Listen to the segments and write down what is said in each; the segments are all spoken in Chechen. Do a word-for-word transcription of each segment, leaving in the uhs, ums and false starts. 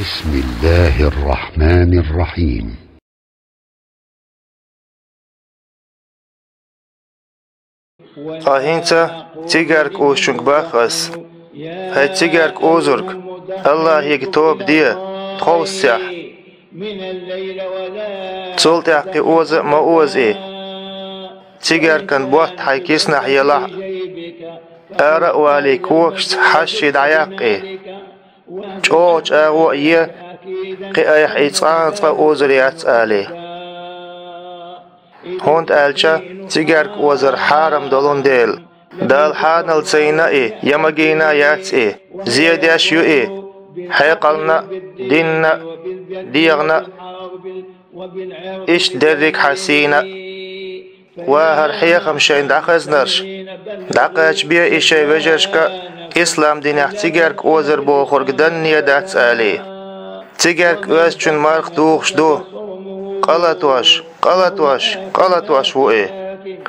بسم الله الرحمن الرحيم. Ткъа хӀинца цигарка узучуьнга бах ас: хӀай цигарка узург, Аллахьига тоба де, тховсцехь. Цул тӀаьхьа кхин оза а ма оза и. Цигаркан ботт хьайн киснахь елахь а, ара а валий, когашца хьашт дӀаяккха и. ЧӀогӀа чӀагӀо а е, кхин айхьа и цкъа а цкъа узур яц алий. ХӀунда аьлча цигарка озар хьарам долун дела. Дала хьанал ца йина и, я магийна яц и, зе деш ю и, хьекъална а, динна а, дегӀана а, иштта дерриг хьан сийна а. Ва хӀара хьехам шайна дӀахезнарш, дӀакхачабе и шайн вежаршка а, ислам динехь цигарка озар бохург данне дац алий. Цигарка оьзучун марха духуш ду. Къа латош, къа латош, къа латош ву и.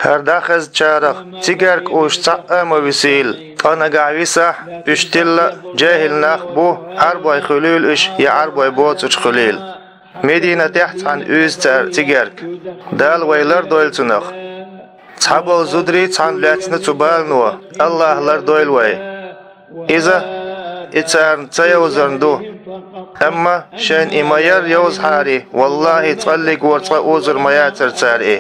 ХӀара дӀахезначарах цигарка узуш цхьаъ а ма висийла, ткъа нагахь висахь, уьш тилла а жаьхӀил нах бу, Ӏарбой хуьлийла уьш, я Ӏарбой боцурш хуьлийла. Мединатехь цхьана уьйзу цара цигарка. Дала вай лардойла цунах. Цхьаболу зударий цхьаьна лаьцна цу балано, Аллахь лардойла вай. Иза, и царна ца йовзарна ду. Амма шайна и ма-ярра йовзахьара, валлахӀи, цкъа а цкъа узур ма яцара цара и.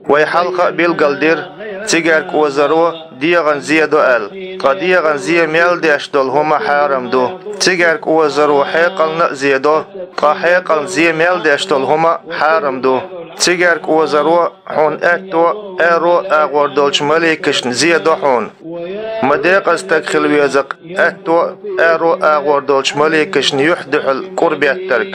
Вай хьалха а билгалдира, цигарка озаро дегӀан зе до аьлла, ткъа дегӀан зе мел деш долу хӀума хьарам ду. Цигарка озаро хьекъална а зе до, ткъа хьекъална зе мел деш долу хӀума хьарам ду. Цигарка озаро хьуна аьтто а, аьрро а агӀор долчу маликашна зе до хьуна. Ма декъаза стаг хила веза-кх аьтто а, аьрро а агӀор долчу маликашна юьхь дуьхьал кӀур беттарг.